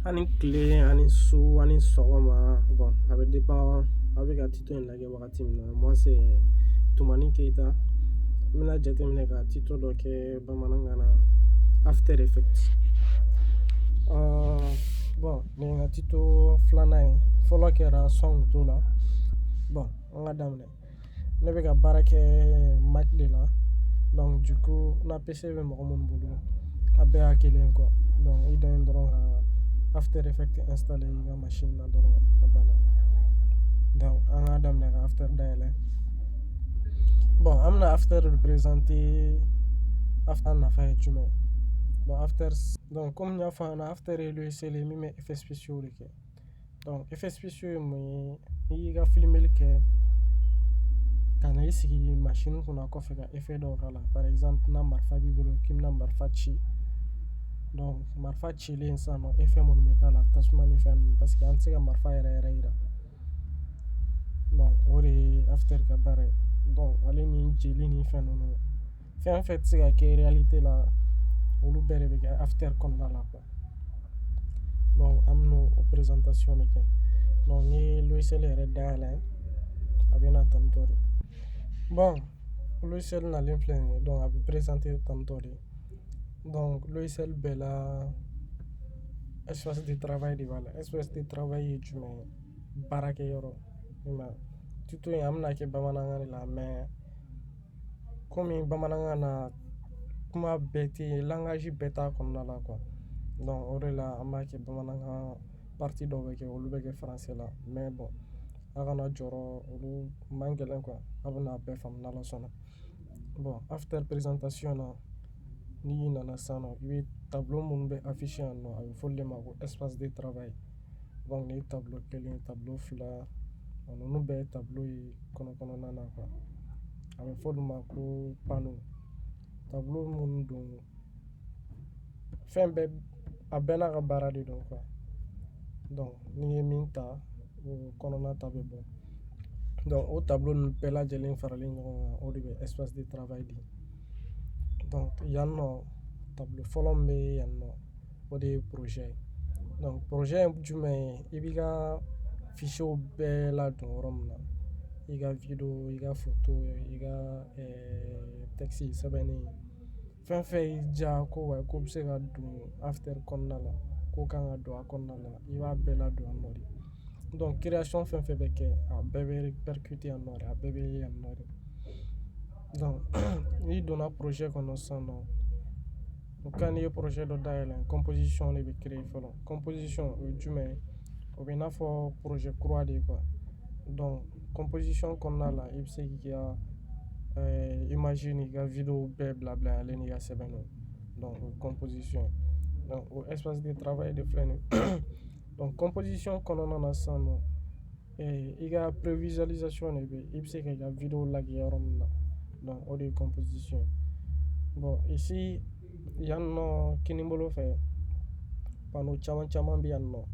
Ani tile, ani su, ani sɔgɔma. Bon, a bɛ dépend a bɛ ka tuto in lajɛ wagati min na. Moi, c'est Tumani Keyita. N bɛna jateminɛ ka tuto dɔ kɛ bamanankan na, After Effects. Bon, nin ye n ka tuto filanan ye. Fɔlɔ kɛra son t'o la. Bon, an ka daminɛ. Ne bɛ ka baara kɛ Mac de la. Donc du coup, na PC bɛ mɔgɔ minnu bolo, a bɛɛ y'a kelen quoi. Donc i dan ye dɔrɔn ka After Effects installer i ka machine na dɔrɔn, a banna. Donc an k'a daminɛ ka After dayɛlɛ. Bon, an bɛna After présenter. After nafa ye jumɛn ye? Bon, After, donc comme n y'a fɔ a ɲɛna, After ye logiciel ye min bɛ effets spéciaux de kɛ. Donc effets spéciaux ye mun ye? N'i y'i ka filmeli kɛ ka na i sigi machine kunna kɔfɛ ka effet dɔw k'a la, par exemple na marifa b'i bolo k'i bɛna marifa ci, donc marifa cilen sisan nɔ, effet minnu bɛ k'a la, tasuma ni fɛn ninnu, parce que an tɛ se ka marifa yɛrɛ yɛrɛ yira. Donc o de ye After ka baara ye. Donc ale ni jeli ni fɛn ninnu, fɛn fɛn tɛ se ka kɛ réalité la, olu bɛɛ de bɛ kɛ After kɔnɔna la quoi. Donc an bɛn'o o présentation de kɛ. Donc n'i ye logiciel yɛrɛ dayɛlɛ, a bɛ na tantɔ de. Bon, logiciel nalen filɛ nin ye. Donc a bɛ présenter tantɔ de. Donc logiciel bɛɛ la, espace de travail de b'a la. Espace de travail ye jumɛn ye? Baarakɛyɔrɔ. I m'a ye, tuto in, an bɛna kɛ bamanankan de la, mais komi bamanankan na kuma bɛɛ tɛ yen, langage bɛɛ t'a kɔnɔna la quoi. Donc o de la an b'a kɛ bamanankan, partie dɔw bɛ kɛ, olu bɛ kɛ français la. Mais bon, a kana jɔrɔ, olu man gɛlɛn quoi, a bɛna bɛɛ faamu n'Ala sɔnna. Bon, After présentation na, n'i nana sisan nɔ, i bɛ tableau minnu bɛ afficher yan nɔ, a bɛ fɔ olu de ma ko espace de travail. Donc nin ye tableau kelen, tableau fila, ninnu bɛɛ ye tableau ye kɔnɔ kɔnɔna na quoi. A bɛ fɔ olu ma ko panneau. Tableau minnu don, fɛn bɛɛ, a bɛɛ n'a ka baara de don quoi. Donc n'i ye min ta, o kɔnɔna ta bɛ bɔ. Donc o tableau ninnu bɛɛ lajɛlen faralen ɲɔgɔn kan, o de bɛ espace de travail di. Donc yan nɔ, tableau fɔlɔ min bɛ yan nɔ, o de ye projet ye. Donc projet ye jumɛn ye? I b'i ka fichier bɛɛ ladon yɔrɔ min na, i ka vidéo, i ka photo, i ka texte sɛbɛnni, fɛn fɛn y'i diya ko wa ko bɛ se ka don After kɔnɔna la, ko kan ka don a kɔnɔna la, i b'a bɛɛ ladon yan nɔ de. Donc création fɛn fɛn bɛ kɛ, a bɛɛ bɛ répercuter yan nɔ de, a bɛɛ bɛ ye yan nɔ de. Donc n'i donna projet kɔnɔ sisan nɔ, o cas n'i ye projet dɔ dayɛlɛ, composition de bɛ créer fɔlɔ. Composition, o ye jumɛn ye? O bɛ i n'a fɔ projet kura de ye quoi. Donc composition kɔnɔna la, i bɛ se k'i ka image n'i ka vidéo bɛɛ bila bila, ale n'i ka sɛbɛnniw. Donc o ye composition ye. Donc o espace de travail de filɛ nin ye. Donc composition kɔnɔna na sisan nɔ, i ka prévisualisation de bɛ yen, i bɛ se k'i ka vidéo lajɛ yɔrɔ min na. Donc o de ye composition ye. Bon, ici, yan nɔ, kinibolo fɛ, panneau caman caman bɛ yan nɔ.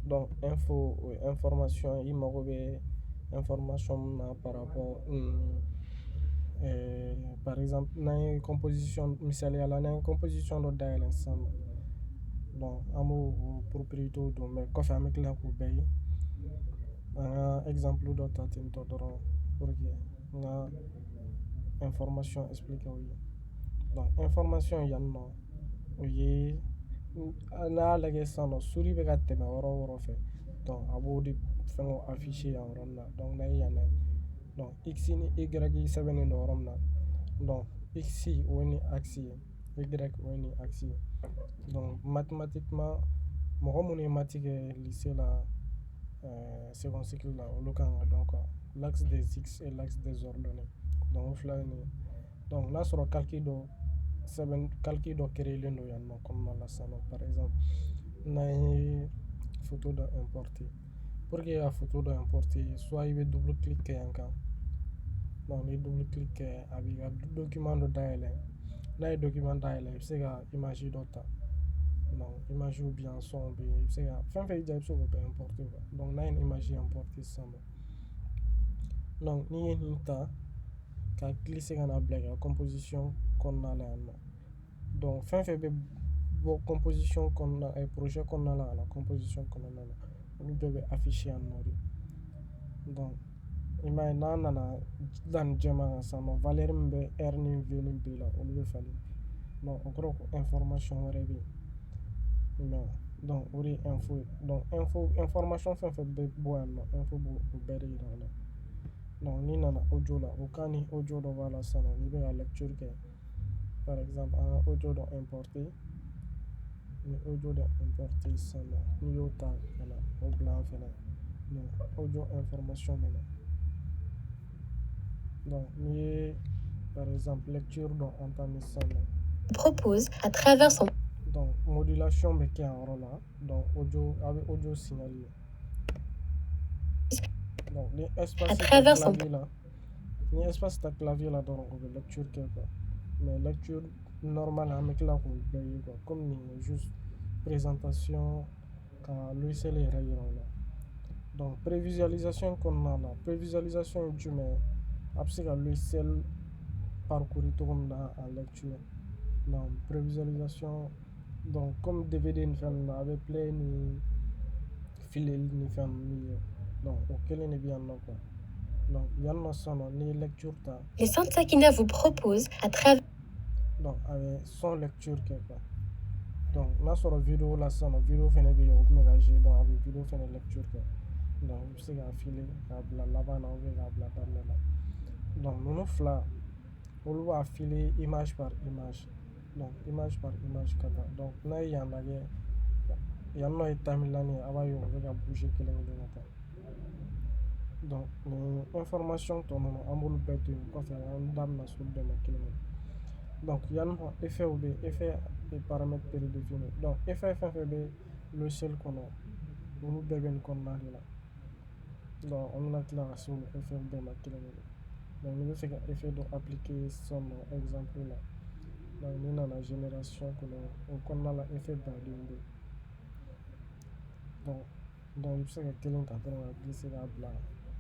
Donc info, o ye information, i mago bɛ information min na par rapport, par exemple n'an ye composition, misaliya la, n'an ye composition dɔ dayɛlɛ sisan nɔ, donc an b'o o propriété don, mais kɔfɛ an bɛ tila k'o bɛɛ ye. An ka exemple dɔ ta ten tɔ dɔrɔn pour que n ka information expliquer aw ye. Donc information yan nɔ, o ye n'a y'a lajɛ sisan nɔ, souris bɛ ka tɛmɛ yɔrɔ o yɔrɔ fɛ, donc a b'o de fɛngɛw afficher yan yɔrɔ nin na. Donc n'an ye yan lajɛ, donc x ni y sɛbɛnnen don yɔrɔ min na, donc x, o ye nin axe ye, y, o ye nin axe ye. Donc mathématiquement, mɔgɔ minnu ye maths kɛ lycée la, second cycle la, olu kan ka dɔn quoi, l'axe des x et l'axe des ordonnées. Donc o fila ye nin ye. Donc n'a sɔrɔ calcul dɔ sɛbɛn, calcul dɔ créer don yan nɔ kɔnɔna la sisan nɔ, par exemple n'an ye photo dɔ importer, pour que ka photo dɔ importer, soit i bɛ double clic kɛ yan kan. Donc n'i ye double clic kɛ, a b'i ka document dɔ dayɛlɛ. N'a ye document dayɛlɛ, i bɛ se ka image dɔ ta. Donc image bɛ yan, son bɛ yen, i bɛ se ka fɛn fɛn y'i diya, i bɛ se k'o bɛɛ importer quoi. Donc n'a ye nin image importer sisan nɔ, donc n'i ye nin ta ka glisser ka na bila i ka composition kɔnɔna la yan nɔ, donc fɛn fɛn bɛ bɔ composition kɔnɔna, projet kɔnɔna la ka na composition kɔnɔna na, olu bɛɛ bɛ afficher yan nɔ de. Donc i m'a ye, n'a nana da nin jɛman kan sisan nɔ, valeur min bɛ R ni V ni B la, olu bɛ falen. Donc o kɔrɔ ko information wɛrɛ bɛ yen, i m'a ye. Donc o de ye info ye. Donc info, information fɛn fɛn bɛ bɔ yan nɔ, info b'o o bɛɛ de yira an na. Donc n'i nana audio la, o cas ni audio dɔ b'a la sisan nɔ, n'i bɛ ka lecture kɛ, par exemple an ka audio dɔ importer, ni audio dɔ importer sisan nɔ, n'i y'o ta ka na o bila an fɛnɛ, donc audio information bɛ na. Donc n'i ye par exemple lecture dɔ entamer sisan nɔ, Propose à travers son donc modulation bɛ kɛ yan yɔrɔ la. Donc audio, a bɛ audio signal ye. Donc ni à espace ta travers son clavier la, ni espace ta clavier la dɔrɔn, o bɛ lecture kɛ quoi. Mais lecture normale, an bɛ tila k'o bɛɛ ye quoi. Comme nin ye juste présentation ka logiciel yɛrɛ yira o la. Donc prévisualisation kɔnɔna la, prévisualisation ye jumɛn ye? A bɛ se ka logiciel parcourir cogo min na en lecture. Donc prévisualisation, donc comme DVD ni fɛn ninnu na, a bɛ play ni fileli ni fɛn ninnu ye. Donc o kelen de bɛ yan nɔ quoi. Donc yan nɔ sisan nɔ, n'i ye lecture ta, Les Sainte Sakina vous propose à travers donc a bɛ son lecture kɛ quoi. Donc n'a sɔrɔ vidéo la sisan nɔ, vidéo fɛnɛ bɛ yen, o tun bɛ ka jouer, donc a bɛ vidéo fɛnɛ lecture kɛ. Donc i bɛ se k'a filer k'a bila laban na ou bien k'a bila daminɛ la. Donc ninnu fila, olu b'a filer image par image, donc image par image ka taa. Donc n'a ye yan lajɛ, yan nɔ ye timeline ye, a b'a ye o bɛ ka bouger kelen kelen ka taa. Donc nin information tɔ ninnu, an b'olu bɛɛ to yen kɔfɛ, an da bɛna se olu bɛɛ ma kelen kelen. Donc yan nɔ, effet bɛ yen, effet et paramètres prédéfinis. Donc effet fɛn fɛn bɛ logiciel kɔnɔ, olu bɛɛ bɛ nin kɔnɔna de la. Donc an bɛna tila ka se olu effet bɛɛ ma kelen kelen. Donc n'i bɛ fɛ ka effet dɔ appliquer sisan nɔ, exemple la, donc n'i nana génération kɔnɔ, o kɔnɔna la effet baden bɛ yen. Donc i bɛ se ka kelen ta dɔrɔn ka glisser k'a bila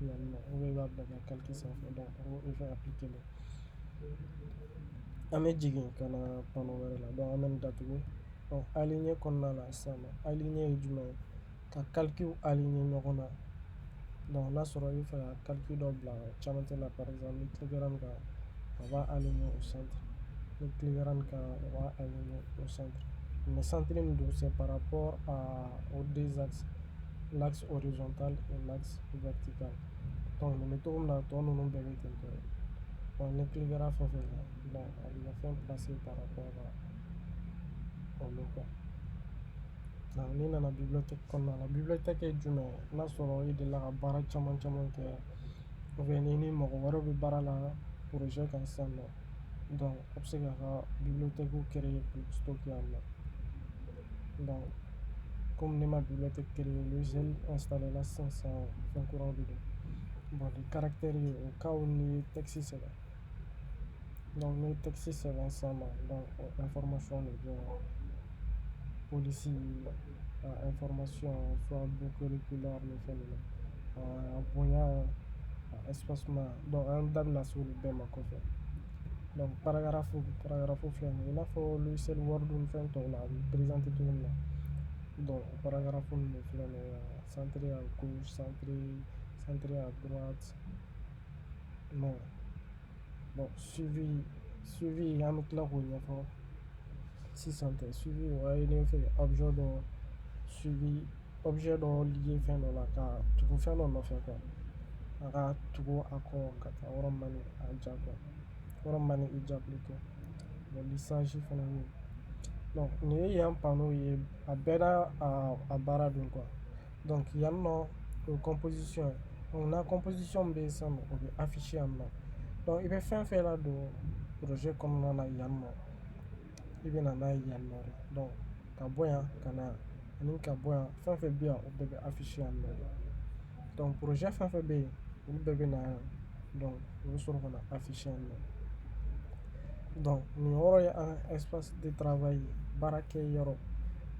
yan nɔ, ou bien i b'a bila ka calque sanfɛ. Donc o effet appliqué len. An bɛ jigin ka na panneau wɛrɛ la. Donc an bɛ nin datugu. Donc aligné kɔnɔna la sisan nɔ, aligné ye jumɛn ye? Ka calque aligné ɲɔgɔn na. Donc n'a sɔrɔ i bɛ fɛ ka calque dɔ bila camancɛ la, par exemple, ni cliquera nin kan, a b'a aligné au centre. Ni cliquera nin kan, a b'a aligné au centre. Mais centre min don, c'est par rapport aux deux axes, l'axe horizontal et l'axe vertical. Donc nin bɛ cogo min na, tɔ ninnu bɛɛ bɛ ten tɔ de. Donc ni cliquera fɛn fɛn kan, donc a b'i ka fɛn placer par rapport à olu quoi. Donc n'i nana bibliothèque kɔnɔna la, bibliothèque ye jumɛn ye? N'a sɔrɔ i delila ka baara caman caman kɛ, ou bien ni ni mɔgɔ wɛrɛw bɛ baara la projet kan sisan nɔ, donc a bɛ se k'a ka bibliothèque créer k'u stocker yan nɔ. Donc comme ne ma bibliothèque créer, logiciel installé la sisan sisan, fɛn kuraw de don. Bon, ni caractère ye, o cas où n'i ye texte sɛbɛn, donc n'i ye texte sɛbɛn sisan nɔ, donc o information de bɛ yan: police a information, soit boucle ni fɛn ninnu, a bonya, a espacement. Donc an da bɛna se olu bɛɛ ma kɔfɛ. Donc paragraphe, paragraphe filɛ nin ye, i n'a fɔ logiciel Word ni fɛn tɔw la, a bɛ présenter cogo min na. Donc paragraphe ninnu filɛ nin ye, centré à gauche, centré, centré à droite. Non, bon, suivi, suivi an bɛ tila k'o ɲɛfɔ sisan tɛ. Suivi, o ye n'i bɛ fɛ ka objet dɔ suivi, objet dɔ lié fɛn dɔ la, ka tugu fɛn dɔ nɔfɛ quoi, a ka tugu a kɔ ka taa yɔrɔ min man di a ja quoi, yɔrɔ min man di i ja plutôt. Bon, lissage fana bɛ yen. Donc nin ye yan panneau ye, a bɛɛ n'a a baara don quoi. Donc yan nɔ, o ye composition ye. Donc n'a composition bɛ yen sisan nɔ, o bɛ afficher yan nɔ. Donc i bɛ fɛn fɛn ladon projet kɔnɔna na yan nɔ, i bɛ na n'a ye yan nɔ de. Donc ka bɔ yan ka na yan, ani ka bɔ yan, fɛn fɛn bɛ yan, o bɛɛ bɛ afficher yan nɔ de. Donc projet fɛn fɛn bɛ yen, olu bɛɛ bɛ na yan. Donc u bɛ sɔrɔ ka na afficher yan nɔ. Donc nin yɔrɔ ye an ka espace de travail ye, baarakɛ yɔrɔ.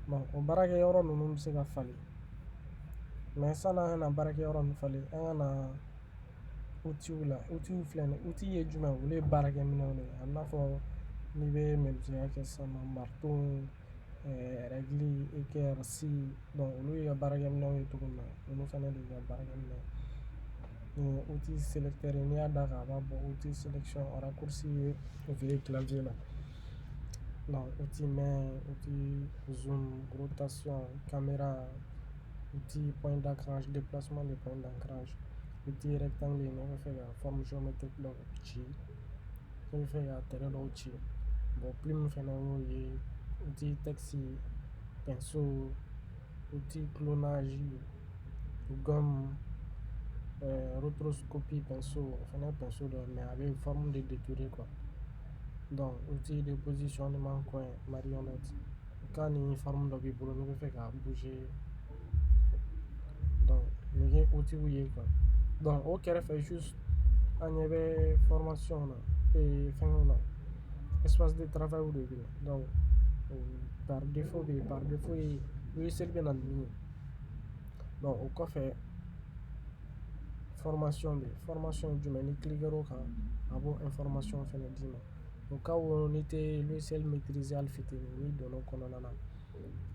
Donc o baarakɛ yɔrɔ ninnu bɛ se ka falen. Mais sanni an ka na baarakɛ yɔrɔ ninnu falen, an ka na outils la. Outils filɛ nin ye, outils ye jumɛn ye? Olu ye baarakɛminɛnw de ye. A bɛ n'a fɔ n'i bɛ menuisier kɛ sisan nɔ, marteau. Règle, équerre, scie, donc olu ye ka baarakɛminɛnw ye cogo min na, olu fana de ka baarakɛminɛn. Nin ye outil sélecteur ye, n'i y'a d'a kan a b'a bɔ outil sélection, raccourci ye V clavier la. Donc outil main, outil zoom, rotation, caméra, outil point d'ancrage, déplacement de point d'ancrage, outil rectangle, n'i bɛ fɛ ka forme géométrique dɔ ci, n'i bɛ fɛ ka trait dɔw ci. Bon, plume fɛnɛ y'o ye, outil texte, pinceau, outil clonage, gomme, rotoscopie pinceau, o fɛnɛ ye pinceau dɔ ye, mais a bɛ forme de détourer quoi. Donc outil de positionnement coin, marionnette, quand ni forme dɔ b'i bolo n'i bɛ fɛ ka bouger. Donc nin ye outil ye quoi. Donc o kɛrɛfɛ juste an ɲɛ bɛ formation na, fɛngɛw na, espace de travail de bɛ yen. Donc par défaut bɛ yen, par défaut ye logiciel bɛ na ni min ye. Donc o kɔfɛ formation bɛ yen. Formation ye jumɛn? Ni cliquer o kan, a b'o information fɛnɛ d'i ma au cas où n'i tɛ logiciel maîtriser hali fitinin, n'i donna o kɔnɔna na,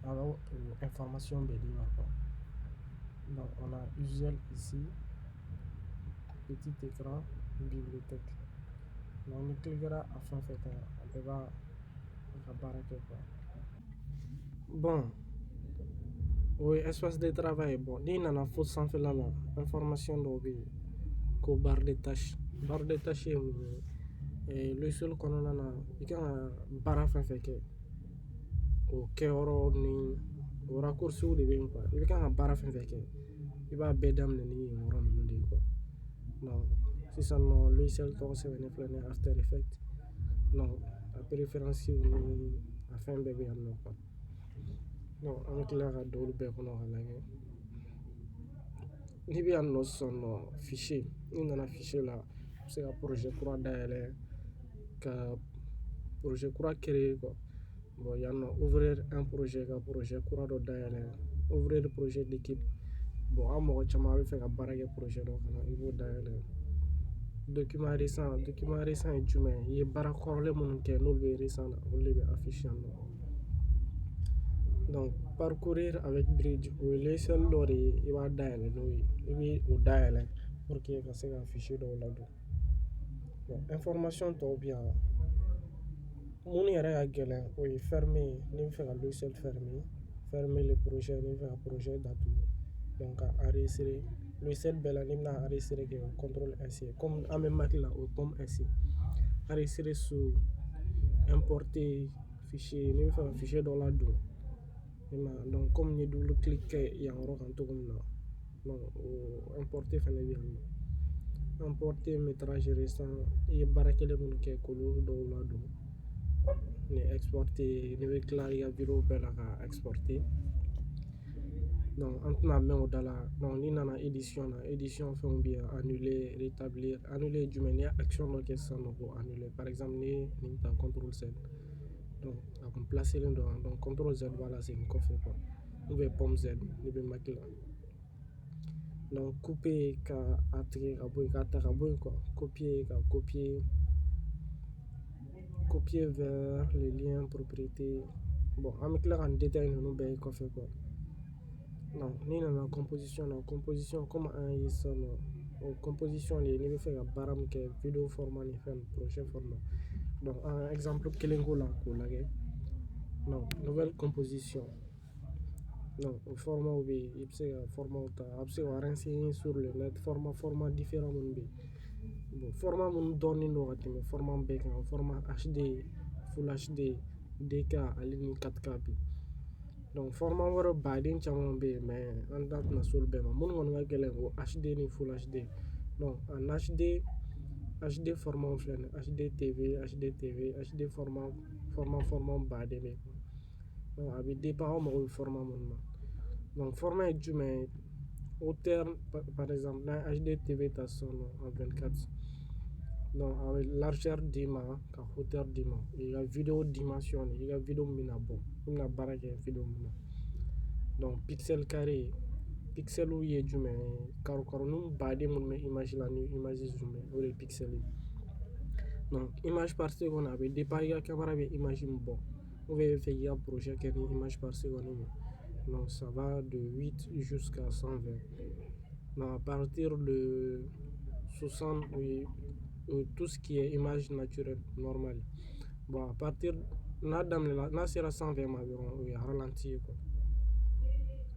a b'o information bɛɛ d'i ma quoi. Donc on a usuel ici, petit écran, bibliothèque. Donc ni cliquera a fɛn fɛn kan, a bɛɛ b'a ka baara kɛ quoi. Bon, o ye espace de travail. Bon, n'i nana fo sanfɛla la, information dɔw bɛ yen ko barre de tâche. Barre de tâche ye mun ye? Logiciel kɔnɔna na, i kan ka baara fɛn fɛn kɛ, o kɛyɔrɔ ni o raccourcis de bɛ yen quoi. I bɛ kan ka baara fɛn fɛn kɛ, i b'a bɛɛ daminɛ ni yen yɔrɔ ninnu de ye quoi. Donc sisan nɔ, logiciel tɔgɔ sɛbɛnnen filɛ nin ye, After Effects. Donc a préférence ni a fɛn bɛɛ bɛ yan nɔ quoi. Donc an bɛ tila ka don olu bɛɛ kɔnɔ ka lajɛ. N'i bɛ yan nɔ sisan nɔ, fichier, n'i nana fichier la, i bɛ se ka projet kura dayɛlɛ, ka projet kura créer quoi. Bon, yan nɔ, ouvrir un projet, ka projet kura dɔ dayɛlɛ, ouvrir projet d'équipe. Bon, an mɔgɔ caman bɛ fɛ ka baara kɛ projet dɔ kɔnɔ, i b'o dayɛlɛ. Document récent, document récent ye jumɛn ye? I ye baara kɔrɔlen minnu kɛ, n'olu bɛ récent na, olu de bɛ afficher yan nɔ. Donc parcourir avec Bridge, o ye logiciel dɔ de ye, i b'a dayɛlɛ n'o ye, i bɛ o dayɛlɛ pour que ka se ka fichier dɔw ladon. Bon, information tɔw bɛ yan. Minnu yɛrɛ ka gɛlɛn, o ye fermer, n'i bɛ fɛ ka logiciel fermer, fermer le projet, n'i bɛ fɛ ka projet datugu. Donc ka enregistrer logiciel bɛɛ la, n'i bɛna enregistrer kɛ, o contrôle S ye. Comme an bɛ Mac la, o ye pomme S ye. Enregistrer sous, importer fichier, n'i bɛ fɛ ka fichier dɔ ladon i ma. Donc comme n ye double clic kɛ yan yɔrɔ kan cogo min na, donc o importer fɛnɛ bɛ yan nɔ. Importer métrage récent, i ye baara kelen minnu kɛ k'olu dɔw ladon. Ni exporter, n'i bɛ tila i ka vidéo bɛɛ la ka exporter. Donc an tɛna mɛn o da la. Donc n'i nana édition na, édition fɛnw bɛ yan, annuler, rétablir. Annuler ye jumɛn? N'i ye action dɔ kɛ sisan nɔ k'o annuler, par exemple n'i ye nin ta, contrôle Z, donc a kun placé len don, donc contrôle Z b'a la segin kɔfɛ quoi, ou bien pomme Z n'i bɛ Mac la. Donc couper, ka a tigɛ ka bɔ yen, k'a ta ka bɔ yen quoi. Copier, ka copier, copier vers les liens, propriétés. Bon, an bɛ tila ka nin détail ninnu bɛɛ ye kɔfɛ quoi. Donc n'i nana composition na, composition, comme an ye sisan nɔ, o composition de ye n'i bɛ fɛ ka baara min kɛ, vidéo format ni fɛn, projet format. Donc an exemple kelen k'o la k'o lajɛ. Donc nouvelle composition, donc o format bɛ yen, i bɛ se ka format ta, a bɛ se ka renseigner sur le net, format différent minnu bɛ yen. Bon, format minnu dɔnnen don ka tɛmɛ format bɛɛ kan, format HD, Full HD, 2K ale ni 4K bɛ yen. Donc format wɛrɛ baden caman bɛ yen, mais an da tɛna se olu bɛɛ ma. Minnu kɔni ka gɛlɛn, o HD ni Full HD. Donc en HD, HD format filɛ nin ye, HD TV, HD TV, HD format, format baden bɛ yen. Donc a bɛ dépend aw mago bɛ format minnu na. Donc format ye jumɛn ye? Hauteur, par exemple n'an ye HD TV ta sisan nɔ en 24, donc a bɛ largeur d'i ma ka hauteur d'i ma, i ka vidéo dimension, i ka vidéo min bɛna bɔ, i bɛna baara kɛ vidéo min na. Donc pixel carré, pixeliw ye jumɛn ye? Karo karonin baden minnu bɛ image la, ni image zoomé, o de ye pixel ye. Donc image par seconde, a bɛ dépend i ka caméra bɛ image min bɔ. Ou bien i bɛ fɛ k'i ka projet kɛ ni image par seconde ye. Donc ça va de 8 jusqu'à 120. Donc à partir de 60, oui, tout ce qui est image naturelle normale. Bon, à partir n'a daminɛ n'a sera 120 ma dɔrɔn, o ye ralenti ye quoi.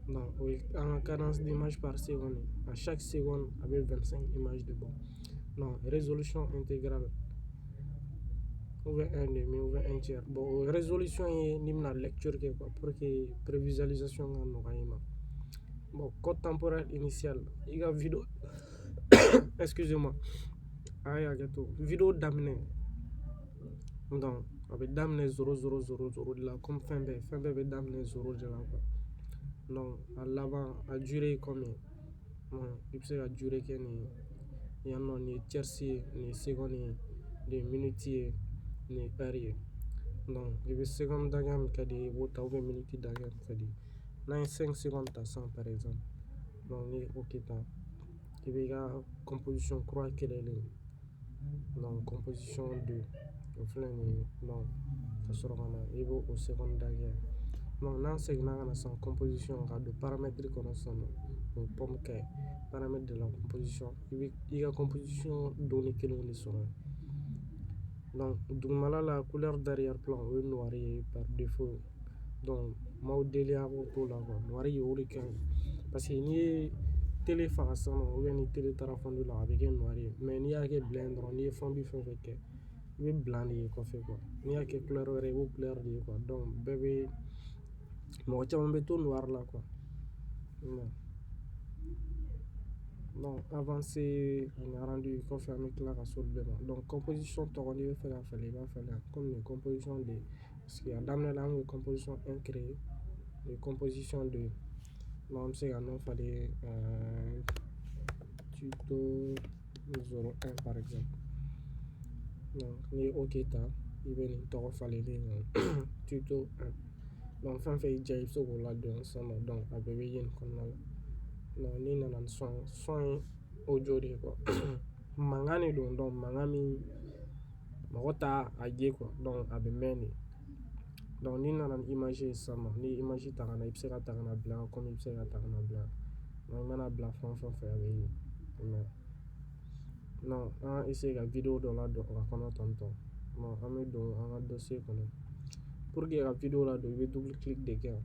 Donc o ye an ka cadence d'image par seconde. À chaque seconde a bɛ 25 images de bɔ. Donc résolution intégrale ou bien un demi ou bien un tiers. Bon, o résolution ye n'i bɛna lecture kɛ quoi, pour que prévisualisation ka nɔgɔya i ma. Bon, code temporel initial, i ka vidéo, excusez-moi, a ye hakɛ to, vidéo daminɛ. Donc a bɛ daminɛ 0 0 0 0 de la, comme fɛn bɛɛ, fɛn bɛɛ bɛ daminɛ 0 de la quoi. Donc a laban, a durée ye combien? Bon, i bɛ se ka durée kɛ nin ye yan nɔ. Nin ye tierce ye, nin ye seconde ye, nin ye minute ye, nin ye heure ye. Donc i bɛ seconde dakɛ min ka di ye, i b'o ta, ou bien minute dakɛ min ka di ye. N'an ye 5 secondes ta sisan par exemple, donc n'i ye OK ta, i b'i ka composition kura créer. Donc composition 2, o filɛ nin ye. Donc ka sɔrɔ ka na, i b'o o seconde dakɛ. Donc n'an seginna ka na sisan composition, ka don paramètre kɔnɔ sisan nɔ, o ye pomme kɛ paramètre de la composition. I bɛ i ka composition donni kelenw de sɔrɔ yen. Donc dugumala la, couleur d'arrière plan, o ye noir ye par défaut. Donc m'aw deli a k'o t'o la quoi. Noir o de ka ɲi, parce que n'i ye télé faga sisan nɔ, ou bien ni télé taara fondu la, a bɛ kɛ noir ye. Mais n'i y'a kɛ blanc dɔrɔn, n'i ye fondu fɛn fɛn kɛ, i bɛ blanc de ye kɔfɛ quoi. N'i y'a kɛ couleur wɛrɛ ye, i b'o couleur de ye quoi. Donc bɛɛ bɛ, mɔgɔ caman bɛ to noir la quoi. Donc avancé ani rendu kɔfɛ, an bɛ tila ka s'olu bɛɛ ma. Donc composition tɔgɔ, n'i bɛ fɛ ka falen, i b'a falen comme nin composition de, parce que a daminɛ la, an kun ye composition 1 créer, nin ye composition 2. Donc an bɛ se ka nɔ falen, tuto 01 par exemple. Donc n'i ye OK ta, i bɛ nin tɔgɔ falenlen ye, tuto 1. Donc fɛn fɛn y'i diya, i bɛ se k'o ladon sisan nɔ. Donc a bɛɛ bɛ ye nin kɔnɔna la. Donc n'i nana ni son ye, son ye audio de ye quoi, mankan de don. Donc mankan min mɔgɔ t'a a ye quoi, donc a bɛ mɛn de. Donc n'i nana ni image ye sisan nɔ, n'i ye image ta ka na, i bɛ se ka ta ka na bila komi i bɛ se ka ta ka na bila. Donc i mana bila fɛn o fɛn fɛ, a bɛ ye. Mais non, an ka essayer ka vidéo dɔ ladon a kɔnɔ tantɔ. Bon, an bɛ don an ka dossier kɔnɔ. Pour que ka vidéo ladon, i bɛ double clic de kɛ yan.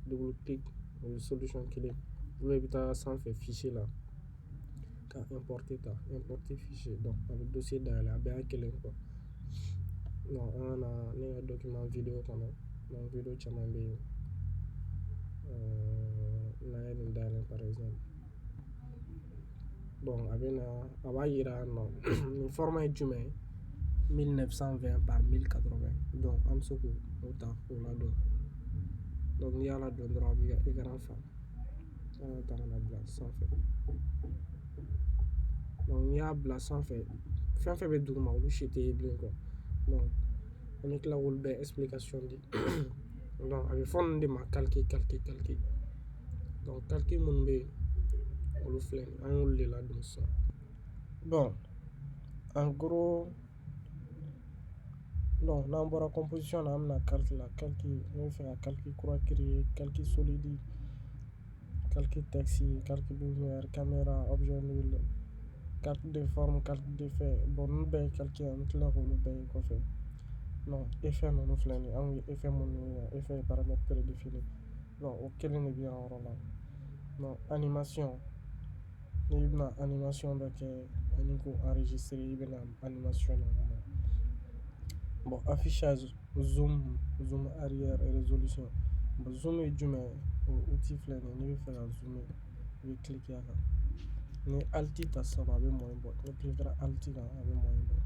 Double clic, o ye solution kelen. Ou bien i bɛ taa sanfɛ fichier la, ka importer ta, importer fichier. Donc a bɛ dossier dayɛlɛ, a bɛɛ y'a kelen quoi. Donc an ka na ne ka document vidéo kɔnɔ. Donc vidéo caman bɛ yen. N'an ye nin dayɛlɛ par exemple, donc a bɛ na, a b'a yira nɔ nin format ye jumɛn ye, 1920 par 1080. Donc an bɛ se k'o ta k'o ladon. Donc n'i y'a ladon dɔrɔn, a b'i ka écran fa. An ka ta ka na bila sanfɛ. Donc n'i y'a bila sanfɛ, fɛn fɛn bɛ duguma, olu si tɛ ye bilen quoi. Donc an bɛ tila k'olu bɛɛ explication di. Donc a bɛ fɔ ninnu de ma calque, calque, calque. Donc calque minnu bɛ yen, olu filɛ nin ye, an y'olu de ladon sisan. Bon, en gros, donc n'an bɔra composition na, an bɛna calque la. Calque, n bɛ fɛ ka calque kura créer: calque solide, calque texte, calque lumière, caméra, objet nul, calque de forme, calque d'effet. Bon, ninnu bɛɛ ye calque ye, an bɛ tila k'olu bɛɛ ye kɔfɛ. Donc effet ninnu filɛ nin ye, anw ye effet minnu ye yan, effet ye paramètre prédéfini. Donc o kelen de bɛ yan yɔrɔ la. Donc animation, n'i bɛna animation dɔ kɛ ani k'o enregistrer, i bɛna animation na. Bon, affichage, zoom, zoom arrière, résolution. Bon, zoom ye jumɛn ye? O outil filɛ nin ye. N'i bɛ fɛ ka zoomer, i bɛ cliquer a kan. Ni alt ta sisan, a bɛ moins bɔ. Ni cliquer alt kan, a bɛ moins bɔ.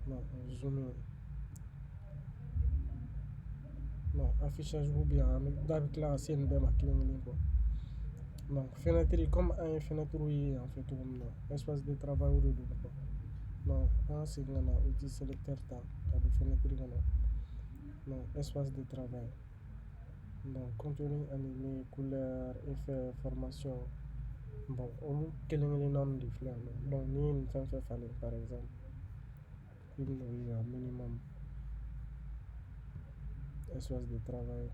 Non, zoom. Non, affichage bɛ yan, an bɛ da bɛ tila ka se nin bɛɛ ma kelen kelen quoi. Donc fenêtre, comme an ye fenêtre ye yan fɛ cogo min na, espace de travail de don quoi. Donc an ka segin ka na outil sélecteur ta ka don fenêtre kɔnɔ. Donc espace de travail, donc contenu animé, couleur, effet, formation. Bon, olu kelen kelenna ninnu de filɛ yan nɔ. Donc n'i ye nin fɛn fɛn falen par exemple, i bɛ n'o ye yan minimum. Espace de travail.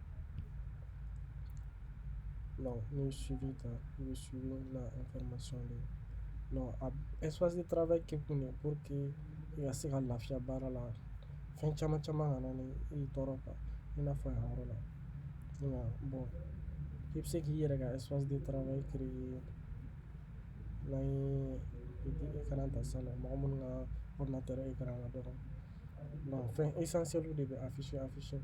Donc n'i ye suivi ta, i bɛ suivi na information de. Donc a espace de travail kɛ kun de pour que i ka se ka lafiya baara la, fɛn caman caman kana ni i tɔɔrɔ quoi, i n'a fɔ yan yɔrɔ la. Nka bon, i bɛ se k'i yɛrɛ ka espace de travail créer. N'an ye petit écran ta sisan nɔ, mɔgɔ minnu ka ordinateur écran ka dɔgɔ, donc fɛn essentiel de bɛ afficher.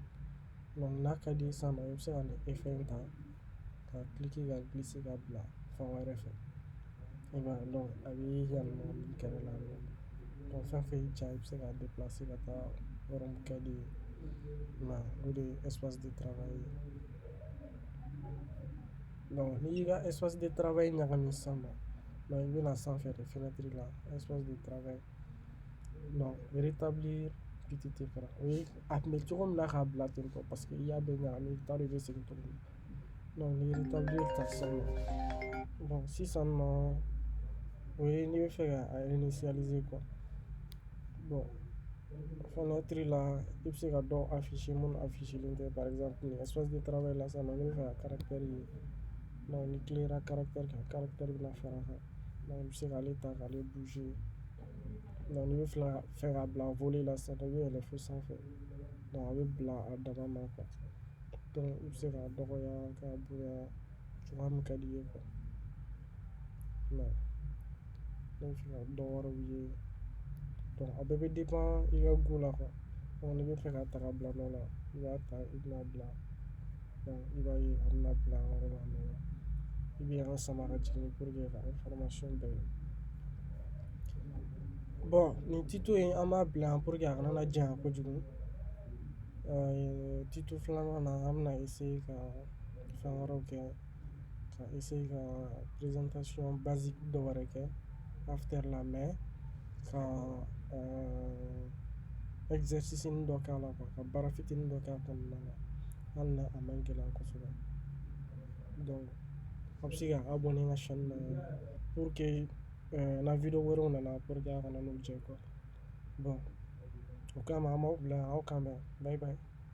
Donc n'a ka di ye sisan nɔ, i bɛ se ka nin effet in ta ka cliquer ka glisser ka bila fan wɛrɛ fɛ. I b'a ye, donc a bɛ yan nɔ kɛrɛ la nɔ. Donc fɛn fɛn y'i diya, i bɛ se k'a déplacer ka taa yɔrɔ min ka di ye. I m'a ye, o de ye espace de travail ye. Donc n'i y'i ka espace de travail ɲagami sisan nɔ, donc i bɛ na sanfɛ de, fenêtre la, espace de travail, donc rétablir petit écran. O ye a tun bɛ cogo min na k'a bila ten tɔ, parce que i y'a bɛɛ ɲagami, i t'a dɔn i bɛ segin cogo min. Donc n'i ye rétablir ta sisan nɔ, bon, sisan nɔ, o ye n'i bɛ fɛ ka a réinitialiser quoi. Bon, fenêtre la, i bɛ se ka dɔw afficher minnu affichelen tɛ. Par exemple, nin espace de travail la sisan nɔ, ne bɛ fɛ ka caractère ye. Donc ni cliquera caractère kan, caractère bɛna fara a kan. Donc i bɛ se k'ale ta k'ale bouger. Donc n'i bɛ fɛ k'a bila volet la sisan, i bɛ yɛlɛ fo sanfɛ, donc a bɛ bila a dama ma quoi. Donc i bɛ se k'a dɔgɔya, k'a bonya cogoya min ka di i ye quoi. I m'a ye, ne bɛ fɛ ka dɔ wɛrɛw ye. Donc a bɛɛ bɛ dépend i ka goût la quoi. Donc n'i bɛ fɛ k'a ta k'a bila nɔ la, i b'a ta, i bɛna bila. Donc i b'a ye, a bɛna bila yɔrɔ la nɔ la. I bɛ yan sama ka jigin pour que ka information bɛɛ ye. Bon, nin tuto in, an b'a bila yan pour que a kana na janya kojugu. Tuto filanan na, an bɛna essayer ka fɛn wɛrɛw kɛ, ka essayer ka présentation basique dɔ wɛrɛ kɛ After la, mais ka exercice dɔ k'a la quoi, ka baara fitinin dɔ k'a kɔnɔna la, hali n'a a man gɛlɛn kosɛbɛ. Donc aw bɛ se ka abonner n ka chaîne na pour que na vidéo wɛrɛw nana, pour que a kana n'u jɛ quoi. Bon, o kama an b'aw bila, aw kan bɛn, bye bye.